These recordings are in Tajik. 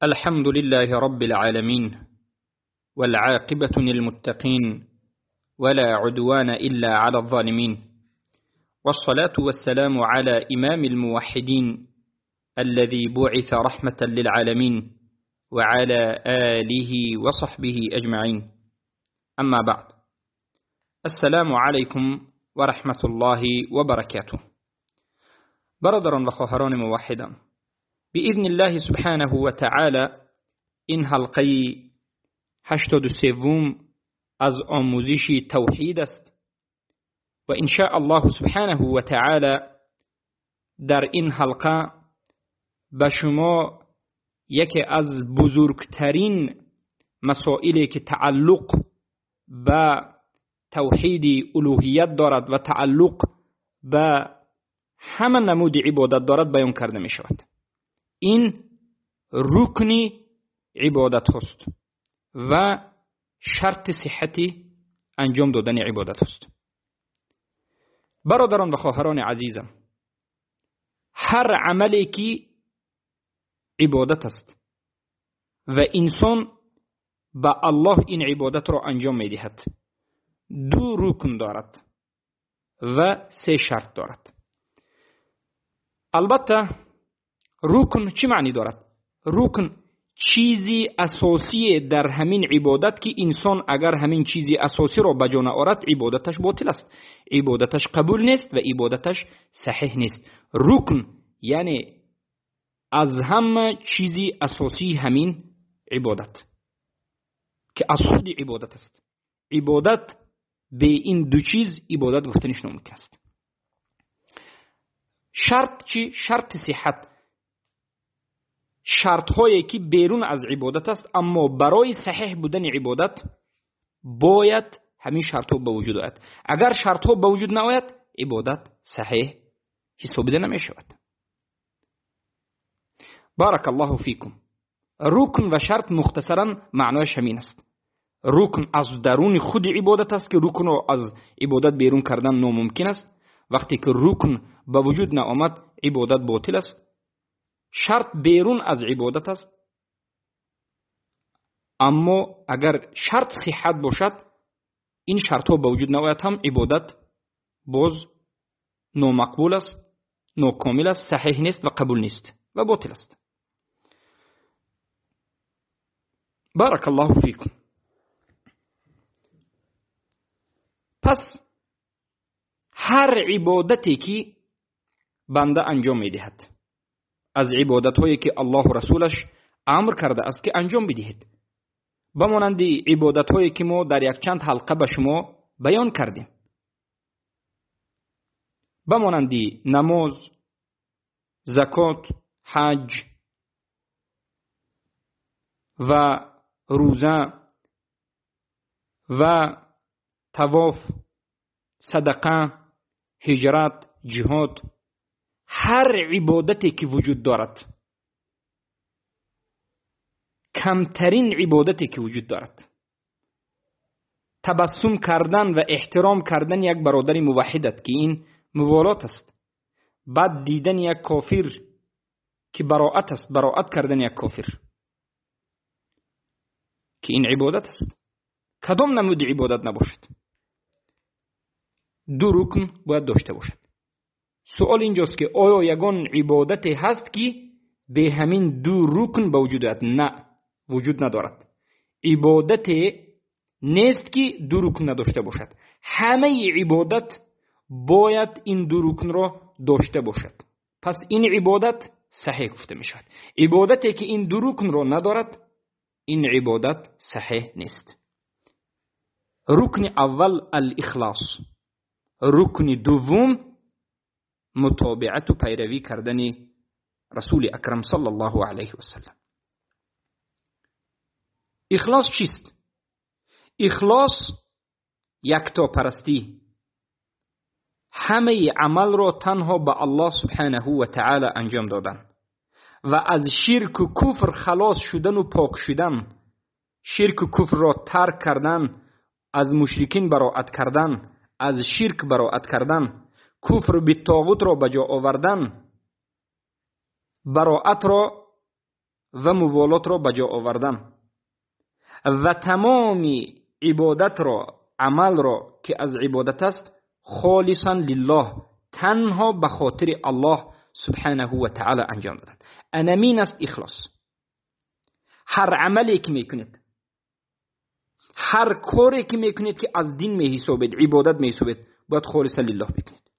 الحمد لله رب العالمين، والعاقبة للمتقين، ولا عدوان إلا على الظالمين، والصلاة والسلام على إمام الموحدين الذي بعث رحمة للعالمين، وعلى آله وصحبه أجمعين. أما بعد، السلام علیکم و رحمة الله و برکاته. برادران و خواهران موحدم، بإذن الله سبحانه و تعالی این حلقه 83 از آموزش توحید است و إن شاء الله سبحانه و تعالی در این حلقه به شما یکی از بزرگترین مسائلی که تعلق به توحید الوهیت دارد و تعلق به همه نمود عبادت دارد بیان کرده می شود. این رکن عبادت هست و شرط صحت انجام دادن عبادت هست. برادران و خواهران عزیزم، هر عملی که عبادت است و انسان به الله این عبادت را انجام می دهد، دو رکن دارد و سه شرط دارد. البته رکن چی معنی دارد؟ رکن چیزی اساسی در همین عبادت که انسان اگر همین چیزی اساسی را به جا نآورد عبادتش باطل است، عبادتش قبول نیست و عبادتش صحیح نیست. رکن یعنی از همه چیزی اساسی همین عبادت که از خود عبادت است. عبادت به این دو چیز عبادت گفتنش ناممکن است. شرط چی؟ شرط صحت، شرط هایی که بیرون از عبادت است، اما برای صحیح بودن عبادت باید همین شرط ها به وجود آید. اگر شرط ها به وجود نآید عبادت صحیح حسابیده نمی شود. بارک الله فیکم. رکن و شرط مختصرا معنایش همین است. رکن از درون خود عبادت است که رکن را از عبادت بیرون کردن ناممکن است. وقتی که رکن به وجود نآمد عبادت باطل است. شرط بیرون از عبادت است، اما اگر شرط صحت باشد این شرط ها به وجود نآید هم عبادت باز نامقبول است، ناکامل است، صحیح نیست و قبول نیست و باطل است. بارک الله فیکم. پس هر عبادتی که بنده انجام میدهد از عبادت هایی که الله و رسولش امر کرده است که انجام بدهید، به مانند عبادت هایی که ما در یک چند حلقه به شما بیان کردیم، به مانند نماز، زکات، حج و روزه و طواف، صدقه، هجرت، جهاد، هر عبادتی که وجود دارد، کمترین عبادتی که وجود دارد، تبسم کردن و احترام کردن یک برادر موحدت که این موالات است، بعد دیدن یک کافر که براعت است، براعت کردن یک کافر که این عبادت است، کدام نمود عبادت نباشد، دو رکن باید داشته باشد. سوال اینجاست که آیا یگان عبادت هست که به همین دو رکن به وجود آید؟ نه، وجود ندارد. عبادت نیست که دو رکن نداشته باشد. همه عبادت باید این دو رکن را داشته باشد. پس این عبادت صحیح گفته می شود. عبادتی که این دو رکن را ندارد این عبادت صحیح نیست. رکن اول الاخلاص، رکن دوم متابعت و پیروی کردن رسول اکرم صلی الله علیه و سلم. اخلاص چیست؟ اخلاص یکتا پرستی، همه عمل را تنها به الله سبحانه و تعالی انجام دادن و از شرک و کفر خلاص شدن و پاک شدن، شرک و کفر را ترک کردن، از مشرکین براعت کردن، از شرک براعت کردن، کفر به طاغوت را به جا آوردن، براعت را و موالات را به جا آوردن و تمام عبادت را، عمل را که از عبادت است، خالصا لله، تنها به خاطر الله سبحانه و تعالی انجام دادن. انمین است اخلاص. هر عملی که میکنید، هر کاری که میکنید که از دین میحسابید، عبادت میحسابید، باید خالصا لله بکنید.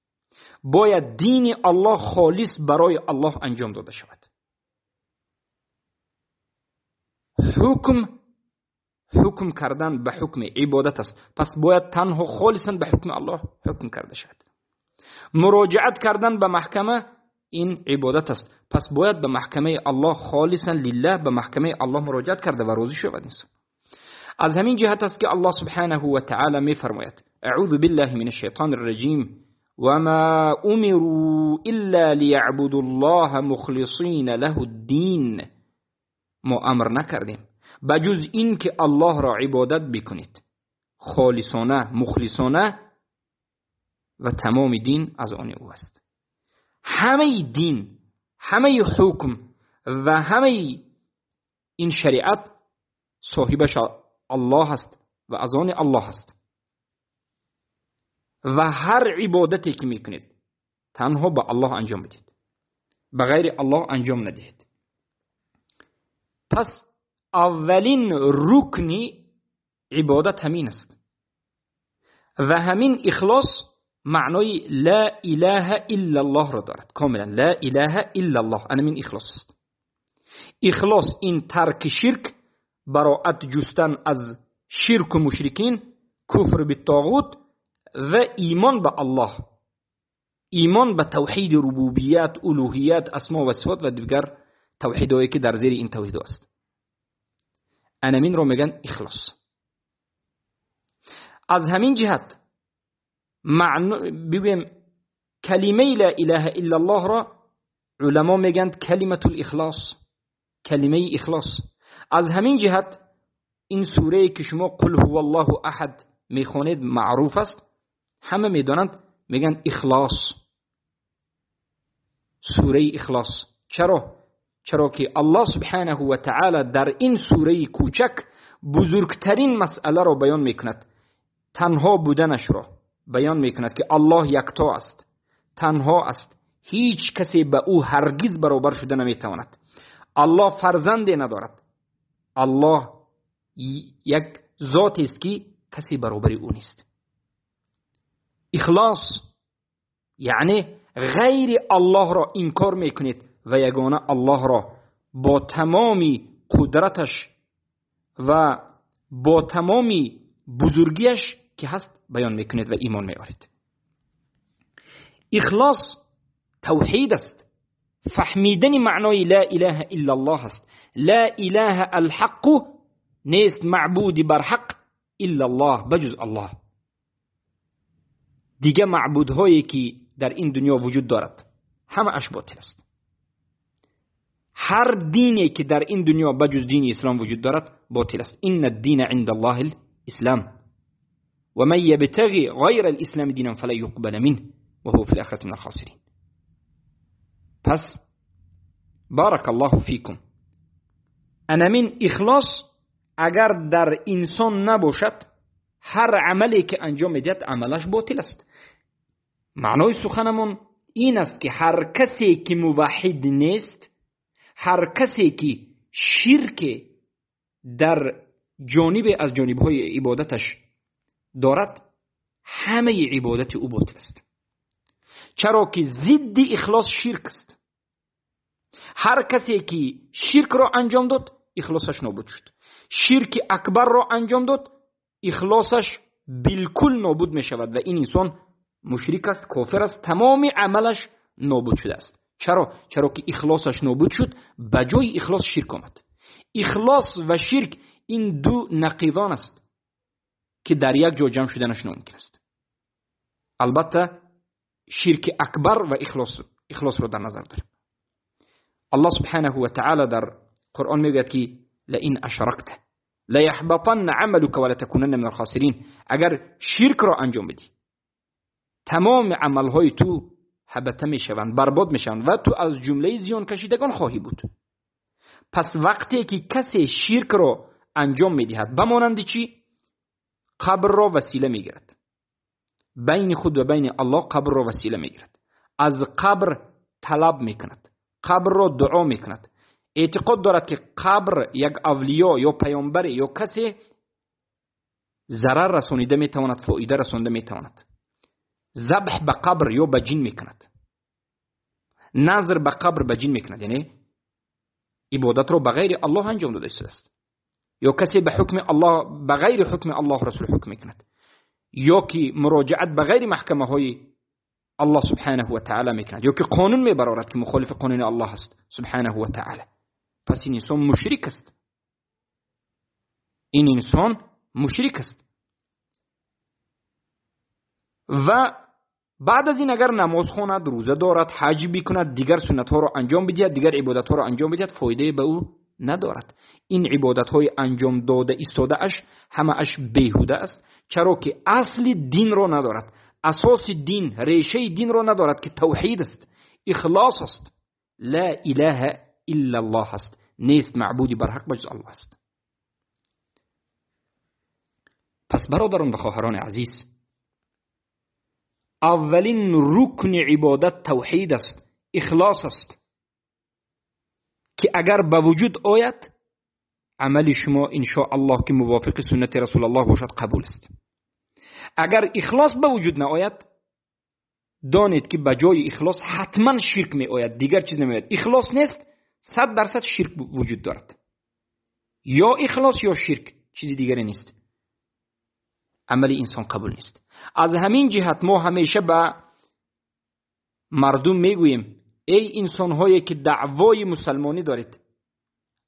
باید دین الله خالص برای الله انجام داده شود. حکم کردن به حکم عبادت است، پس باید تنها خالصا به حکم الله حکم کرده شود. مراجعت کردن به محکمه این عبادت است، پس باید به محکمه الله خالصا لله، به محکمه الله مراجعت کرده و راضی شود انسان. از همین جهت است که الله سبحانه و تعالی می فرماید: اعوذ بالله من الشیطان الرجیم وما امروا الا ليعبدوا الله مخلصین له الدین. ما امر نکردیم بجز این که الله را عبادت بکنید، خالصانه، مخلصانه، و تمام دین از آن او است. همه دین، همه حکم و همه این شریعت صاحبش الله است و از آن الله است. و هر عبادتی که میکنید تنها به الله انجام بدید، به غیر الله انجام ندهید. پس اولین رکن عبادت همین است و همین اخلاص معنای لا اله الا الله را دارد کاملا. لا اله الا الله، همین اخلاص است. اخلاص این ترک شرک، براءت جستن از شرک و مشرکین، کفر بالطاغوت و ایمان به الله، ایمان به توحید ربوبیت، الوهیت، اسما و صفات و دیگر توحیدهایی که در زیر این توحید است. انمین رو میگن اخلاص. از همین جهت بگویم کلمه لا اله الا الله را علما میگن کلمه الاخلاص، کلمه اخلاص. از همین جهت این سوره که شما قل هو الله احد میخوانید معروف است، همه میدانند، میگن اخلاص، سوره اخلاص. چرا؟ چرا که الله سبحانه و تعالی در این سوره کوچک بزرگترین مسئله را بیان میکند، تنها بودنش را بیان میکند که الله یکتا است، تنها است، هیچ کسی به او هرگز برابر شده نمیتواند. الله فرزندی ندارد، الله یک ذات است که کسی برابر او نیست. اخلاص یعنی غیر الله را انکار میکنید و یگانه الله را با تمامی قدرتش و با تمامی بزرگیش که هست بیان میکنید و ایمان میآورید. اخلاص توحید است، فهمیدن معنای لا اله الا الله است. لا اله الحق، نیست معبودی بر حق الا الله، بجز الله. دیگه معبودهایی که در این دنیا وجود دارد همه اش باطل است. هر دینی که در این دنیا بجز دین اسلام وجود دارد باطل است. ان الدین عند الله الاسلام ومن يبتغي غير الاسلام دینا فلا يقبل منه وهو في الاخره من الخاسرین. پس بارک الله فیکم، انا من اخلاص اگر در انسان نباشد هر عملی که انجام میدهد عملش باطل است. معنای سخنمون این است که هر کسی که موحد نیست، هر کسی که شرک در جانب از جانبهای عبادتش دارد، همه عبادت او باطل است. چرا که ضد اخلاص شرک است. هر کسی که شرک را انجام داد اخلاصش نابود شد. شرک اکبر را انجام داد اخلاصش بالکل نابود می شود و این انسان مشرک است، کافر است، تمام عملش نابود شده است. چرا؟ چرا که اخلاصش نابود شد، به جای اخلاص شرک آمد. اخلاص و شرک این دو نقیضان است که در یک جا جمع شدنش ناممکن است. البته شرک اکبر و اخلاص را در نظر داریم. الله سبحانه و تعالی در قرآن میگوید که لئن اشرکت لیحبطن عملک ولتکونن من الخاسرین. اگر شرک را انجام بدی تمام عملهای تو حبطه میشوند، برباد میشوند و تو از جمله زیان کشیدگان خواهی بود. Пас вақте ки касе ширкро анҷом медиҳад, ба монанди чӣ? Қабрро васила мегирад, байни худ ва байни Аллоҳ қабрро васила мегирад, аз қабр талаб мекунад, қабрро дуо мекунад, эътиқод дорад ки қабр як авлиё ё паёмбаре ё касе зарар расонида метавонад, фоида расонида метавонад, забҳ ба қабр ё ба ҷин мекунад, назр ба қабр ба ҷин мекунад, яъне ибодатро ба ғайри Аллоҳ анҷом дода истодааст, ё касе ба ҳукми Аллоҳ ба ғайри ҳукми Аллоҳ расул ҳукм мекунад, ё ки муроҷиат ба ғайри маҳкамаҳои Аллоҳ субҳанаҳу ва таъала мекунад, ё ки қонун мебарорад ки мухолифи қонуни Аллоҳ аст субҳанаҳу ва таъала. Пас ин инсон мушрик аст, ин инсон мушрик аст. Ва баъд аз ин агар намоз хонад, рӯза дорад, ҳаҷ бикунад, дигар суннатҳоро анҷом бидиҳад, дигар ибодатҳоро анҷом бидиҳад, фоидае ба ӯ надорад. Ин ибодатҳои анҷом дода истодааш ҳамааш беҳуда аст, чаро ки асли динро надорад, асоси дин, решаи динро надорад ки тавҳид аст, ихлос аст, ла илаҳа иллаллоҳ аст, нест маъбуди барҳақ ба ҷуз Аллоҳ аст. Пас бародарон ва хоҳарони азиз, аввалин рукни ибодат тавҳид аст, ихлос аст, ки агар ба вуҷуд ояд, амали шумо иншоаллоҳ ки мувофиқи суннати расулаллоҳ бошад қабул аст. Агар ихлос ба вуҷуд наояд, донед ки ба ҷои ихлос ҳатман ширк меояд, дигар чиз намеояд. Ихлос нест, 100% ширк вуҷуд дорад. Ё ихлос ё ширк, чизи дигаре нест. Амали инсон қабул нест. Аз ҳамин ҷиҳат мо ҳамеша ба мардум мегӯем: эй инсонҳое ки даъвои мусалмонӣ доред,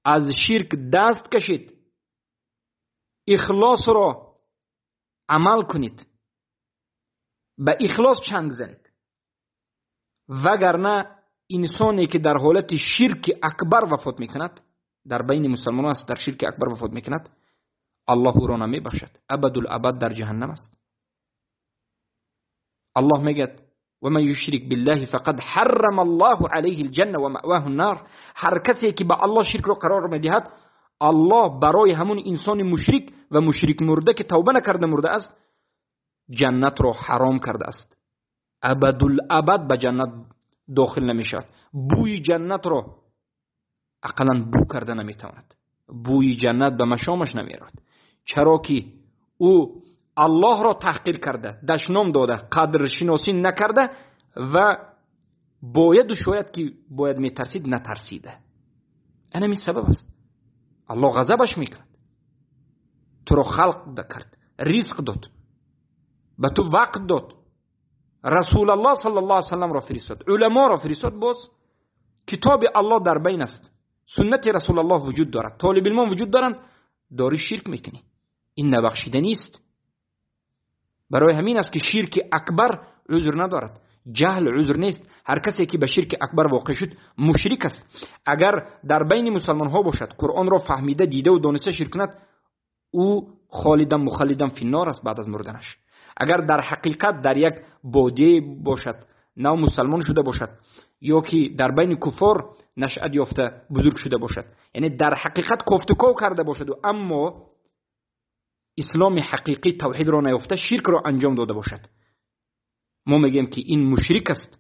аз ширк даст кашед, ихлосро амал кунед, ба ихлос чанг занед, вагарна инсоне ки дар ҳолати ширки акбар вафот мекунад, дар байни мусалмонон аст, дар ширки акбар вафот мекунад, Аллоҳ ӯро намебахшад, абадул абад дар ҷаҳаннам аст. Аллоҳ мегӯяд: ومن يشرك بالله فقد حرم الله عليه الجنة ومأواه النار. ҳар касе ки ба Аллоҳ ширкро қарор медиҳад, Аллоҳ барои ҳамун инсони мушрик ва мушрик мурда ки тавба накарда мурда аст, ҷаннатро ҳаром кардааст. Абадул абад ба ҷаннат дохил намешавад. Бӯи ҷаннатро ақаллан бӯ карда наметавонад. Бӯи ҷаннат ба машомаш намеравад. Чаро ки ӯ Аллоҳро таҳқир карда, дашном дода, қадршиносӣ накарда ва бояду шояд ки бояд метарсид, натарсида. Ана ҳамин сабаб аст. Аллоҳ ғазабаш мекунад. Туро халқ кард, ризқ дод, ба ту вақт дод, Расулаллоҳ саллаллоҳу алайҳи васалламро фиристод, уламоро фиристод, боз китоби Аллоҳ дар байн аст, суннати Расулаллоҳ вуҷуд дорад, толибилмон вуҷуд доранд, дорӣ ширк мекунӣ. Ин набахшида нест. Барои ҳамин аст ки ширки акбар узр надорад, ҷаҳл узр нест. Ҳар касе ки ба ширки акбар воқеъ шуд, мушрик аст. Агар дар байни мусалмонҳо бошад, Қуръонро фаҳмида, дидаву дониста ширк кунад, ӯ холидан мухаллидан финнор аст баъд аз мурданаш. Агар дар ҳақиқат дар як бодие бошад, нав мусалмон шуда бошад, ё ки дар байни куфор нашъат ёфта бузург шуда бошад, яъне дар ҳақиқат кофтуков карда бошаду, аммо исломи ҳақиқӣ тавҳидро наёфта ширкро анҷом дода бошад, мо мегӯем ки ин мушрик аст.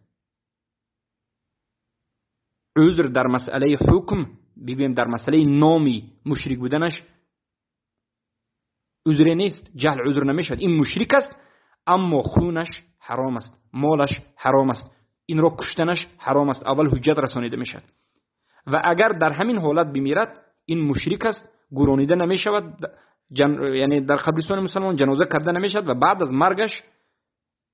Узр дар масъалаи ҳукм, бигӯем дар масъалаи номи мушрик буданаш узре нест, ҷаҳл узр намешавад. Ин мушрик аст, аммо хунаш ҳаром аст, молаш ҳаром аст, инро куштанаш ҳаром аст, аввал ҳуҷҷат расонида мешавад. Ва агар дар ҳамин ҳолат бимирад, ин мушрик аст, гуронида намешавад, яъне дар қабристони мусалмон ҷаноза карда намешавад ва баъд аз маргаш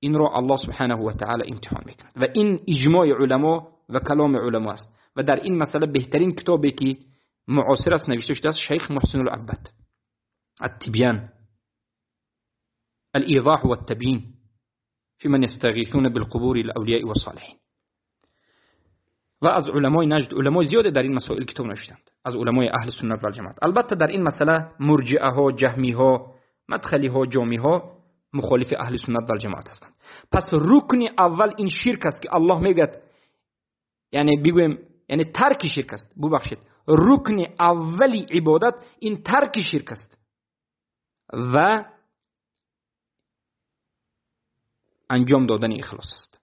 инро Аллоҳ субҳанаҳу ва таъала имтиҳон мекунад. Ва ин иҷмои уламо ва каломи уламо аст. Ва дар ин масъала беҳтарин китобе ки муосир аст навишта шудааст, шайх Муҳсин Алаббад التبيان الإيضاح والتبيين في من يستغيثون بالقبور الأولياء والصالحين. و از علمای نجد، علمای زیاده در این مسائل کتاب نوشتند، از علمای اهل سنت و الجماعت. البته در این مسئله مرجئه ها، جهمی ها، مدخلی ها، جامی ها مخالف اهل سنت و الجماعت هستند. پس رکن اول این شرک است که الله میگه، یعنی بگویم، یعنی ترک شرک است. ببخشید، рукни аввали ибодат ин тарки ширк аст ва анҷом додани ихлос аст.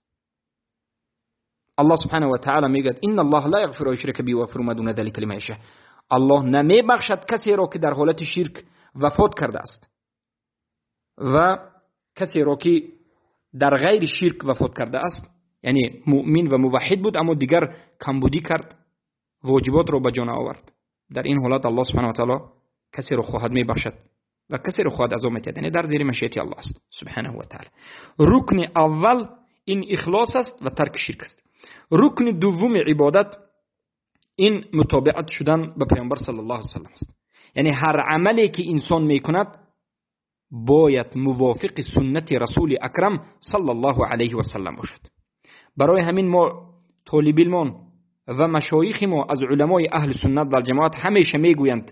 Аллоҳ субҳанаҳу ва таъоло мегӯяд: инна Аллоҳа ла яғфиру ан юшрака биҳи ва яғфиру ма дуна залика лиман яшаъ. Аллоҳ намебахшад касеро ки дар ҳолати ширк вафот кардааст ва касеро ки дар ғайри ширк вафот кардааст, яъне муъмин ва муваҳҳид буд, аммо дигар камбудӣ кард, воҷиботро ба ҷо наовард. Дар ин ҳолат Аллоҳ субҳанаҳу ва таъоло касеро хоҳад мебахшад ва касеро хоҳад азоб медиҳад, яъне дар зери машиати Аллоҳ аст субҳанаҳу ва таъоло. Рукни аввал ин ихлос аст ва тарки ширк аст. Рукни дуввуми ибодат ин мутобиат шудан ба Паёмбар саллаллоҳу алайҳи васаллам аст. Яъне ҳар амале ки инсон мекунад бояд мувофиқи суннати Расули Акрам саллаллоҳу алайҳи васаллам бошад. Барои ҳамин мо толибилмон ва машоихи мо аз уламои аҳли суннат вал ҷамоат ҳамеша мегӯянд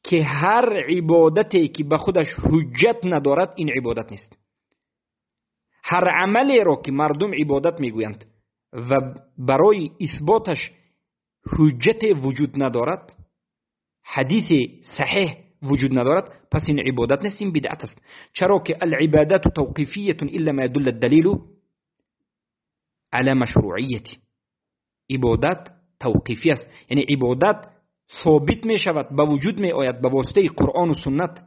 ки ҳар ибодате ки ба худаш ҳуҷҷат надорад, ин ибодат нест. Ҳар амалеро ки мардум ибодат мегӯянд ва барои исботаш ҳуҷҷате вуҷуд надорад, ҳадиси саҳеҳ вуҷуд надорад, пас ин ибодат нест, ин бидъат аст. Чаро ки алибадату тавқифиятун илла ма ядулла далилу ала машруияти. Ибодат тавқифӣ аст, яъне ибодат собит мешавад, ба вуҷуд меояд ба воситаи Қуръону суннат.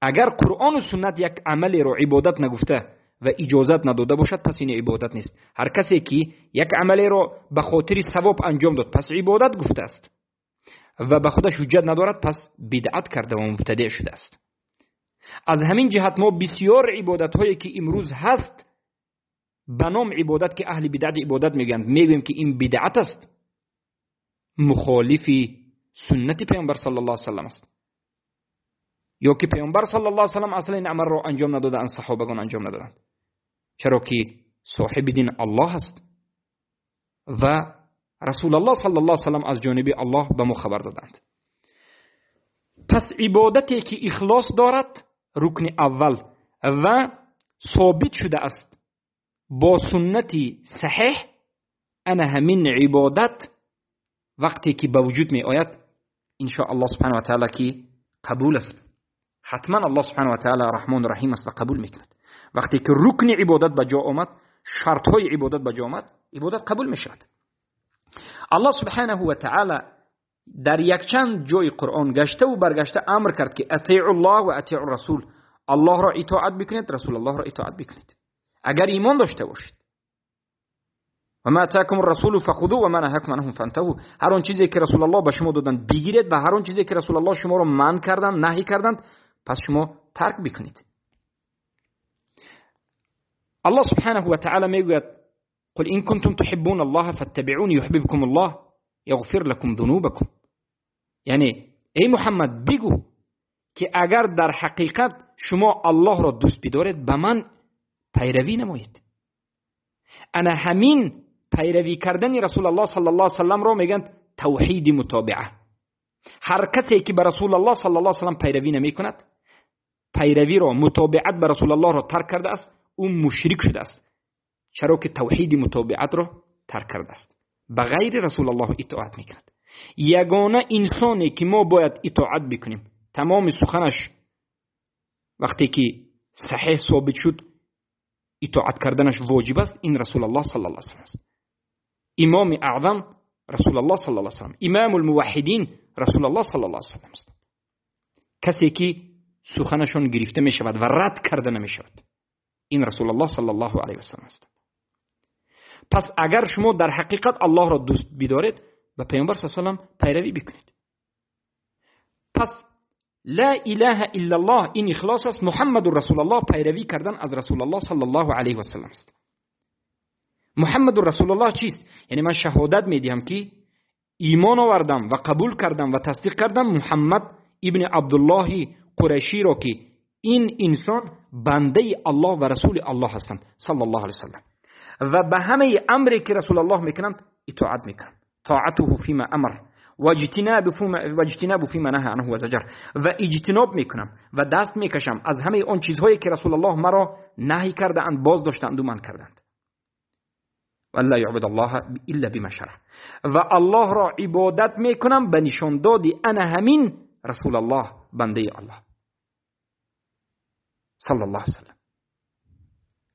Агар Қуръону суннат як амалеро ибодат нагуфта ва иҷозат надода бошад, пас ин ибодат нест. Ҳар касе ки як амалеро ба хотири савоб анҷом дод, пас ибодат гуфтааст ва ба худаш ҳуҷҷат надорад, пас бидъат карда ва мубтадиъ шудааст. Аз ҳамин ҷиҳат мо бисёр ибодатҳое ки имрӯз ҳаст ба ном ибодат ки аҳли бидъат ибодат мегӯянд, мегӯем ки ин бидъат аст, мухолифи суннати Паёмбар саллаллоҳу алайҳи васаллам аст. Ё ки Паёмбар саллаллоҳу алайҳи васаллам аслан ин амалро анҷом надодаанд, саҳобагон анҷом надоданд. Чаро ки соҳиби дин Аллоҳ аст ва Расулуллоҳ саллаллоҳу алайҳи васаллам аз ҷониби Аллоҳ ба мо хабар доданд. Пас ибодате ки ихлос дорад, рукни аввал ва собит шудааст бо суннати саҳеҳ, ана ҳамин ибодат вақте ки ба вуҷуд меояд, иншоаллоҳ субҳанаҳу ва таъоло ки қабул аст. Ҳатман Аллоҳ субҳанаҳу ва таъоло раҳмону раҳим аст ва қабул мекунад. Вақте ки рукни ибодат ба ҷо омад, шартҳои ибодат ба ҷо омад, ибодат қабул мешавад. Аллоҳ субҳанаҳу ва таъоло дар якчанд ҷои Қуръон гаштаву баргашта амр кард ки атиъу-ллоҳ ва атиъу расул, Аллоҳро итоат бикунед, Расулуллоҳро итоат бикунед агар имон дошта бошед. Ва ма атакум расулу фахузу ва ма наҳакум анҳу фантаҳу. Ҳар он чизе ки Расулуллоҳ ба шумо доданд бигиред ва ҳар он чизе ки Расулуллоҳ шуморо манъ карданд, наҳӣ карданд, пас шумо тарк бикунед. Аллоҳ субҳанаҳу ва таъоло мегӯяд: قل إن كنتم تحبون الله فاتبعوني يحببكم الله يغفر لكم ذنوبكم. یعنی ای محمد بگو که اگر در حقیقت شما الله را دوست بدارید به من پیروی نمایید. انا همین پیروی کردن رسول الله صلی الله علیه وسلم را میگن توحید متابعه. هر کسی که به رسول الله صلی الله علیه وسلم پیروی نمی کند، پیروی را، متابعت به رسول الله را ترک کرده است، او مشرک شده است. چرا که توحید متابعت را ترک کرده است، به غیر رسول الله اطاعت میکند. یگانه انسانی که ما باید اطاعت بکنیم، تمام سخنش وقتی که صحیح ثابت شد اطاعت کردنش واجب است، این رسول الله صلی الله علیه و سلم است. امام اعظم رسول الله صلی الله علیه و سلم، امام الموحدین رسول الله صلی الله علیه و سلم است. کسی که سخنشون گرفته می شود و رد کرده نمی شود، این رسول الله صلی الله علیه و سلم است. پس اگر شما در حقیقت الله را دوست بدارید، به پیامبر صلی الله علیه و سلم پیروی بکنید. پس لا اله الا الله این اخلاص است، محمد رسول الله پیروی کردن از رسول الله صلی الله علیه و سلم است. محمد رسول الله چیست؟ یعنی من شهادت میدهم که ایمان آوردم و قبول کردم و تصدیق کردم محمد ابن عبدالله قریشی را که این انسان بنده الله و رسول الله هستند صلی الله علیه و سلم، و به همه امری که رسول الله میکنند اطاعت میکنم. طاعته فيما امر و اجتناب فيما نهى عنه و زجر، و اجتناب میکنم و دست میکشم از همه آن چیزهایی که رسول الله مرا نهی کرده اند، باز داشتند و منع کردند. و و لا یعبد الله الا بما شرع. و الله را عبادت میکنم به نشان دادی انا همین رسول الله، بنده الله صلی الله علیه وسلم.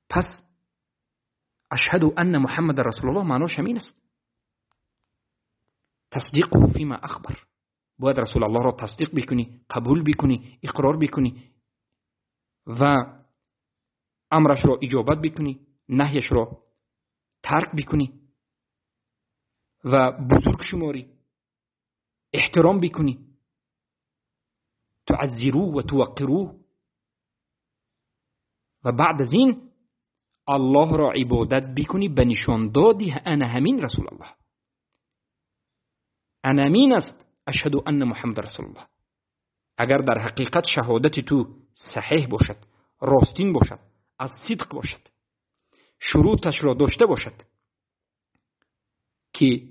پس اشهد ان محمد رسول الله معناش همین است، تصدیقه فيما اخبر. باید رسول الله را تصدیق بکنی، قبول بکنی، اقرار بکنی و امرش را اجابت بکنی، نهیش را ترک بکنی و بزرگ شماری، احترام بکنی، تعذروه و توقروه. و بعد از این الله را عبادت بکنی به نشان دادی انا همین رسول الله، انا همین است، اشهد ان محمد رسول الله. اگر در حقیقت شهادت تو صحیح باشد، راستین باشد، از صدق باشد، شروطش را داشته باشد که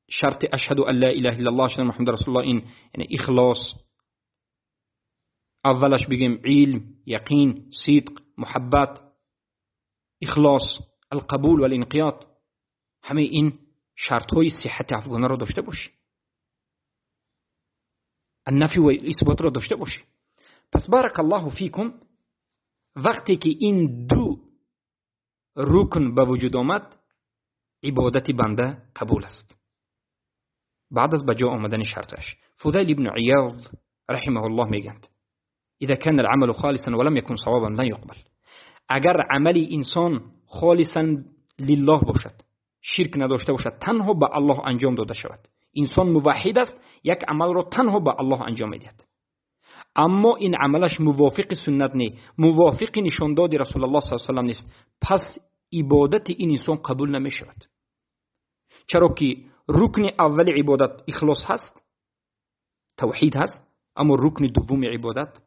شرط اشهد ان لا اله الا الله اشهد محمد رسول الله این یعنی اخلاص، اولش بگیم علم، یقین، صدق، محبت، اخلاص، القبول والانقیاد، همه این شرط های صحت افغانه را داشته باشی، النفی و اثبات را داشته باشی. پس بارک الله فیکم، وقتی که این دو رکن به وجود آمد، عبادت بنده قبول است بعد از بجا آمدن شرطش. فضیل ابن عیاض رحمه الله میگند اذا كان العمل خالصا ولم يكن صوابا لن يقبل. اگر عمل انسان خالصا لله باشد، شرک نداشته باشد، تنها به الله انجام داده شود، انسان موحد است، یک عمل را تنها به الله انجام میدهد، اما این عملش موافق سنت نی، موافق نشانداد رسول الله صلی الله علیه و سلم نیست، پس عبادت این انسان قبول نمی شود. چرا که رکن اول عبادت اخلاص هست، توحید هست، اما رکن دوم عبادت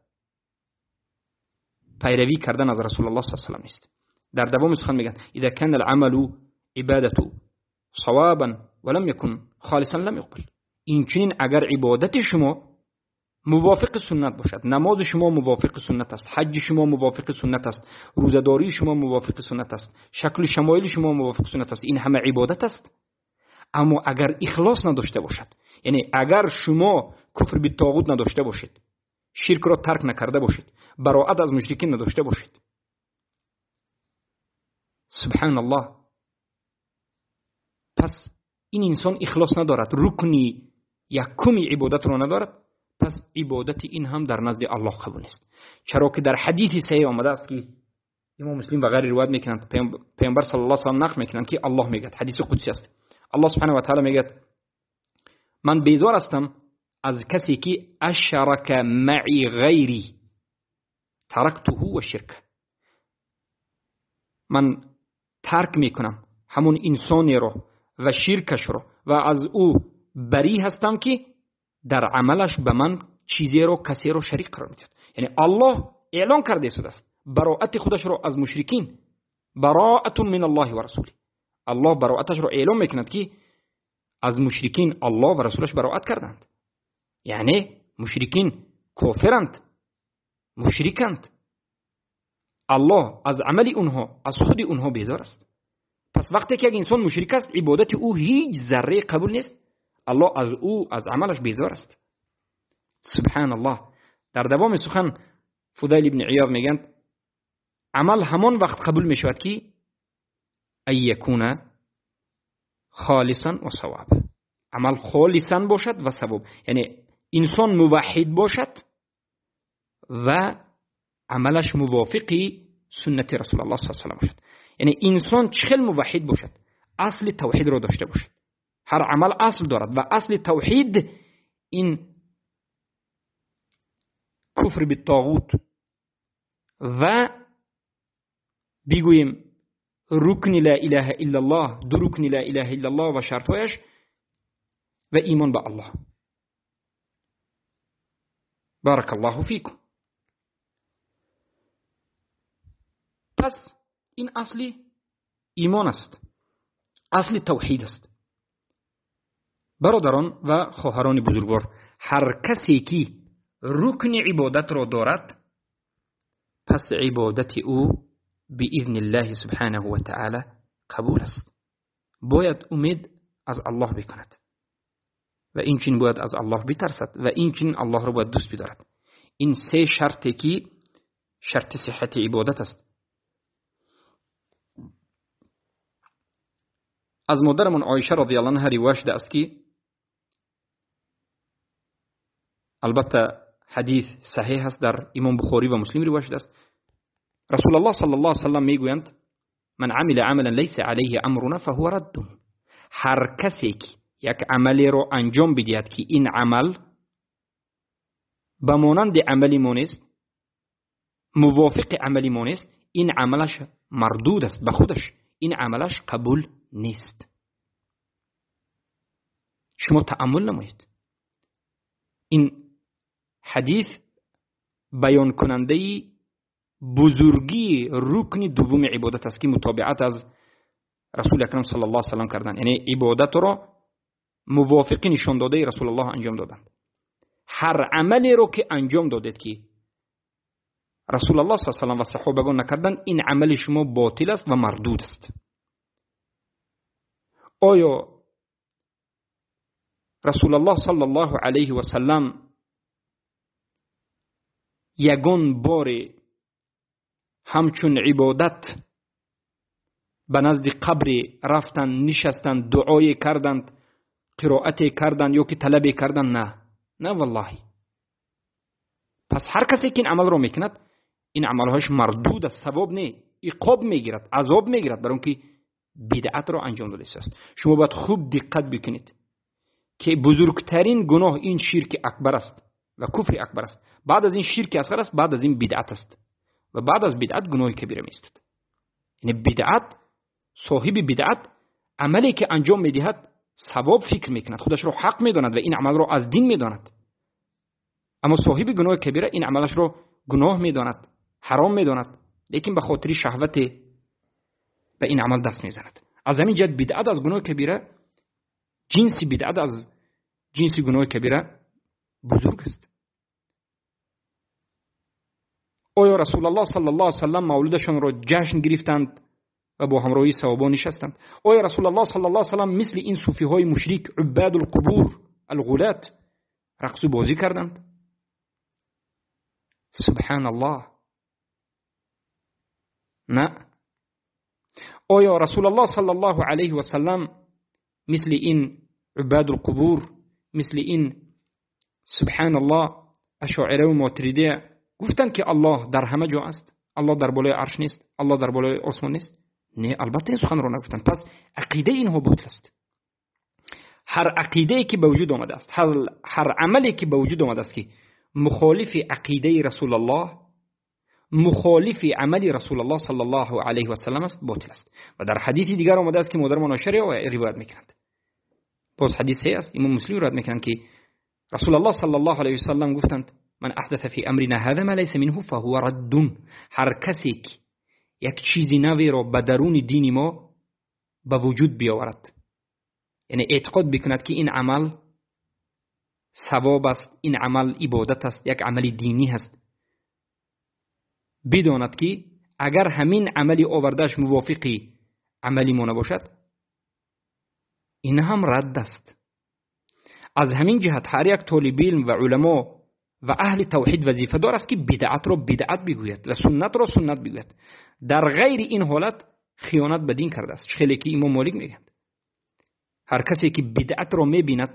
پیروی کردن از رسول الله صلی الله علیه و سلم نیست. در دوام سخن میگن اذا كان العمل عبادت صوابا ولم يكن خالصا لم يقبل. این چنین اگر عبادت شما موافق سنت باشد، نماز شما موافق سنت است، حج شما موافق سنت است، روزه‌داری شما موافق سنت است، شکل شمایل شما موافق سنت است، این همه عبادت است، اما اگر اخلاص نداشته باشد، یعنی اگر شما کفر به طاغوت نداشته باشید، شرک را ترک نکرده باشید، براءت از مشرکین نداشته باشید، سبحان الله، پس این انسان اخلاص ندارد، رکنی یکمی عبادت را ندارد، پس عبادت این هم در نزد الله قبول نیست. چرا که در حدیث صحیح آمده است که امام مسلم و غیره روایت میکنند، پیامبر صلی الله علیه و سلم نقل میکنند که الله میگه، حدیث قدسی است، الله سبحانه و تعالی میگه من بیزار هستم از کسی که اشرک معی غیری ترکته و شرک. من ترک میکنم همون انسانی رو و شرکش رو و از او بری هستم که در عملش به من چیزی رو کسی رو شریک قرار میدهد. یعنی الله اعلان کرده است براءت خودش رو از مشرکین، براءت من الله و رسوله. الله براءتش رو اعلام میکند که از مشرکین الله و رسولش براءت کردند. یعنی مشرکین کافرند، مشرکند، الله از عمل اونها، از خود اونها بیزار است. پس وقتی که یک انسان مشرک است، عبادت او هیچ ذره قبول نیست، الله از او، از عملش بیزار است. سبحان الله. در دوام سخن فضیل ابن عیاض میگند عمل همان وقت قبول میشود که ای یکون خالصا و صواب، عمل خالصا باشد و صواب، یعنی انسان موحد باشد و عملش موافقی سنت رسول الله صلی الله علیه و سلم باشد. یعنی انسان چخل موحد باشد، اصل توحید را داشته باشد. هر عمل اصل دارد و اصل توحید این کفر بالطاغوت و بگوییم رکن لا اله الا الله، دو رکن لا اله الا الله و شرطهایش و ایمان به الله. بارک الله فیکم. پس این اصل ایمان است، اصل توحید است. برادران و خواهران بزرگوار، هر کسی که رکن عبادت را دارد، پس عبادت او باذن الله سبحانه و تعالی قبول است. бояд умед аз Аллоҳ бикунад ва инчунин бояд аз Аллоҳ битарсад ва инчунин Аллоҳро бояд дӯст бидорад. Ин се шарте ки шарти сиҳҳати ибодат аст. Аз модарамон Оиша радиаллоҳу анҳа ривоят шуда аст ки албатта ҳадис саҳеҳ аст, дар Имом Бухорӣ ва Муслим ривоят шуда аст. Расулуллоҳ саллаллоҳу алайҳи васаллам мегӯянд: ман амила амалан лайса алайҳи амруна фаҳува раддун. Ҳар касе ки як амалеро анҷом бидиҳад ки ин амал ба монанди амали мо нест, мувофиқи амали мо нест, ин амалаш мардуд аст ба худаш, ин амалаш қабул нест. Шумо таъаммул намоед. Ин ҳадис баёнкунандаи бузургии рукни дуввуми ибодат аст ки мутобиат аз Расули Акрам саллаллоҳу алайҳи васаллам кардан, яъне ибодатро мувофиқи нишондодаи Расулуллоҳ анҷом доданд. Ҳар амалеро ки анҷом додед ки Расулуллоҳ саллаллоҳу алайҳи васаллам ва саҳобагон накарданд, ин амали шумо ботил аст ва мардуд аст. Оё Расулуллоҳ саллаллоҳу алайҳи васаллам ягон боре ҳамчун ибодат ба назди қабре рафтанд, нишастанд, дуое карданд, қироате карданд ё ки талабе карданд? На, на валлоҳи. Пас ҳар касе ки ин амалро мекунад, ин амалҳояш мардуд аст, савоб не, иқоб мегирад, азоб мегирад, барои он ки бидъатро анҷом додааст. Шумо бояд хуб диққат бикунед ки бузургтарин гуноҳ ин ширки акбар аст ва куфри акбар аст. Баъд аз ин ширки асғар аст, баъд аз ин бидъат аст ва баъд аз бидъат гуноҳи кабира меистад. Яъне бидъат, соҳиби бидъат амале ки анҷом медиҳад савоб фикр мекунад, худашро ҳақ медонад ва ин амалро аз дин медонад. Аммо соҳиби гуноҳи кабира ин амалашро гуноҳ медонад, ҳаром медонад, лекин ба хотири шаҳват ба ин амал даст мезанад. Аз ҳамин ҷиҳат бидъат аз гуноҳи кабира, ҷинси бидъат аз ҷинси гуноҳи кабира бузург аст. Оё Расулуллоҳ саллаллоҳу алайҳи васаллам мавлудашонро ҷашн гирифтанд ва бо ҳамроҳии саҳобаҳо нишастанд? Оё Расулуллоҳ саллаллоҳу алайҳи васаллам мисли ин суфиҳои мушрик, уббадул қубур, алғулат рақсу бозӣ карданд? Субҳаналлоҳ. На. Оё Расулуллоҳ саллаллоҳу алайҳи васаллам мисли ин уббадул қубур, мисли ин субҳаналлоҳ ашоира ва мотуридия гуфтанд ки Аллоҳ дар ҳама ҷо аст, Аллоҳ дар болои арш нест, Аллоҳ дар болои осмон нест? Не, албатта ин суханро нагуфтанд. Пас ақидаи инҳо ботил аст. Ҳар ақидае ки ба вуҷуд омадааст, ҳар амале ки ба вуҷуд омадааст ки мухолифи ақидаи Расулуллоҳ, мухолифи амали Расулуллоҳ саллаллоҳу алайҳи васаллам аст, ботил аст. Ва дар ҳадиси дигар омадааст ки модарамон Оиша ривоят мекунанд. Боз ҳадис аст, Имом Муслим ривоят мекунанд ки Расулуллоҳ саллаллоҳу алайҳи васаллам гуфтанд: ман аҳдаса фи амрина ҳаза ма лайса минҳу фаҳува раддун. Ҳар касе ки як чизи наверо ба даруни дини мо ба вуҷуд биёварад, яъне эътиқод бикунад ки ин амал савоб аст, ин амал ибодат аст, як амали динӣ аст, бидонад ки агар ҳамин амали овардааш мувофиқи амали мо набошад, ин ҳам радд аст. Аз ҳамин ҷиҳат ҳар як толиби илм ва уламо ва аҳли тавҳид вазифадор аст ки бидъатро бидъат бигӯяд ва суннатро суннат бигӯяд. Дар ғайри ин ҳолат хиёнат ба дин кардааст. Хеле ки Имом Молик мегӯянд, ҳар касе ки бидъатро мебинад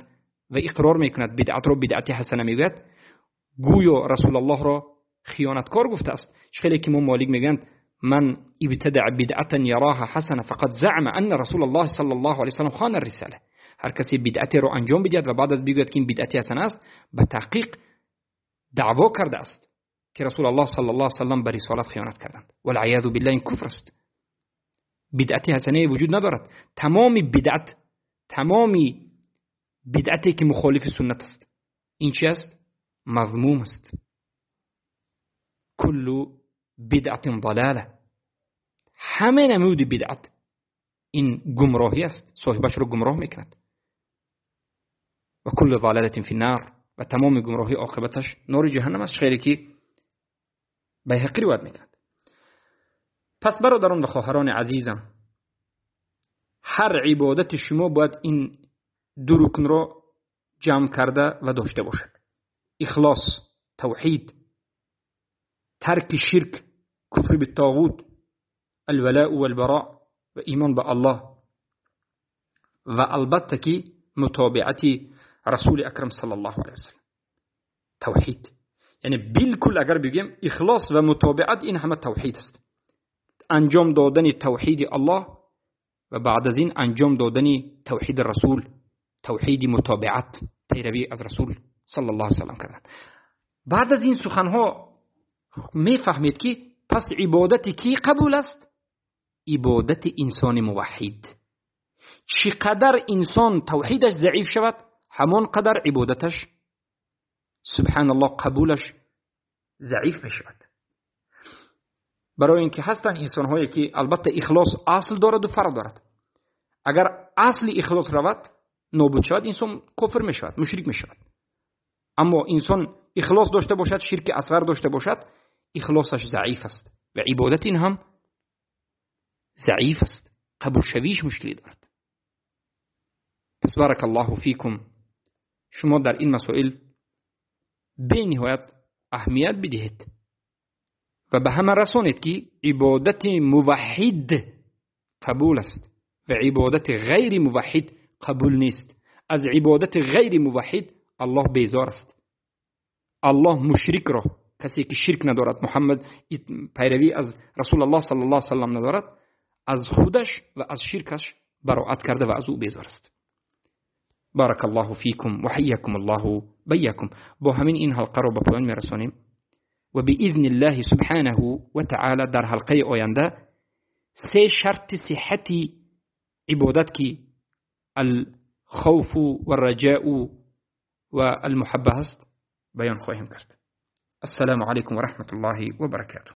ва иқрор мекунад, бидъатро бидъати ҳасана мегӯяд, гӯё Расулуллоҳро хиёнаткор гуфтааст. Хеле ки Имом Молик мегӯянд: ман ибтадаъ бидъатан яроҳа ҳасана фақад заъма анна Расулуллоҳ саллаллоҳу алайҳи васаллам хона ар-рисола. Ҳар касе бидъатеро анҷом бидиҳад ва баъд аз бигӯяд ки ин бидъати ҳасана аст, ба таҳқиқ даъво кардааст ки Расулуллоҳ саллаллоҳу алайҳи васаллам ба рисолат хиёнат карданд. Валъиёзу биллаҳ, ин куфр аст. Бидъати ҳасанае вуҷуд надорад. Тамоми бидъат, тамоми бидъате ки мухолифи суннат аст, ин чи аст? Мазмум аст. Куллу бидъатин далала. Ҳама намуди бидъат ин гумроҳӣ аст, соҳибашро гумроҳ мекунад. Ва куллу далалатин фи нар. Ва тамоми гумроҳӣ оқибаташ нори ҷаҳаннам аст, хеле ки Байҳақӣ ривоят мекунад. Пас бародарон ва хоҳарони азизам, ҳар ибодати шумо бояд ин ду рукнро ҷамъ карда ва дошта бошад. Ихлос, тавҳид, тарки ширк, куфр биттоғут, алвалоу валбаро ва имон ба Аллоҳ ва албатта ки мутобиати расули акрам саллаллоҳу алайҳи васаллам. Тавҳид яъне билкул агар бигӯем, ихлос ва мутобиат ин ҳама тавҳид аст. Анҷом додани тавҳиди Аллоҳ ва баъд аз ин анҷом додани тавҳиди расул, тавҳиди мутобиат, пайравӣ аз расул саллаллоҳу алайҳи васаллам кардан. Баъд аз ин суханҳо мефаҳмед, ки пас ибодати кӣ қабул аст? Ибодати инсони муваҳҳид. Чӣ қадар инсон тавҳидаш заиф шавад, ҳамон қадар ибодаташ, субҳаналлоҳ, қабулаш заиф мешавад. Барои ин ки ҳастанд инсонҳое ки албатта ихлос асл дорад ва фарқ дорад. Агар асли ихлос равад, нобуд шавад, инсон кофир мешавад, мушрик мешавад. Аммо инсон ихлос дошта бошад, ширки асғар дошта бошад, ихлосаш заиф аст ва ибодат ин ҳам заиф аст, қабулшавиш мушкилӣ дорад. Пас баракаллоҳу фикум, шумо дар ин масоил бениҳоят аҳамият бидиҳед ва ба ҳама расонед, ки ибодати муваҳҳид қабул аст ва ибодати ғайри муваҳҳид қабул нест. Аз ибодати ғайри муваҳҳид Аллоҳ безор аст. Аллоҳ мушрикро, касе ки ширк надорад, Муҳаммад пайравӣ аз Расулуллоҳ саллаллоҳу алайҳи васаллам надорад, аз худаш ва аз ширкаш бароат карда ва аз ӯ безор аст. Баракаллоҳу фикум ва ҳайякумуллоҳу байякум. Бо ҳамин ин ҳалқаро ба поён мерасонем ва биизниллаҳи субҳанаҳу ва таъала дар ҳалқаи оянда се шарти сиҳати ибодат, ки алхавфу варраҷаъу ва алмуҳабба ҳаст, баён хоҳем кард. Ассалому алайкум ва раҳматуллоҳи ва баракатуҳ.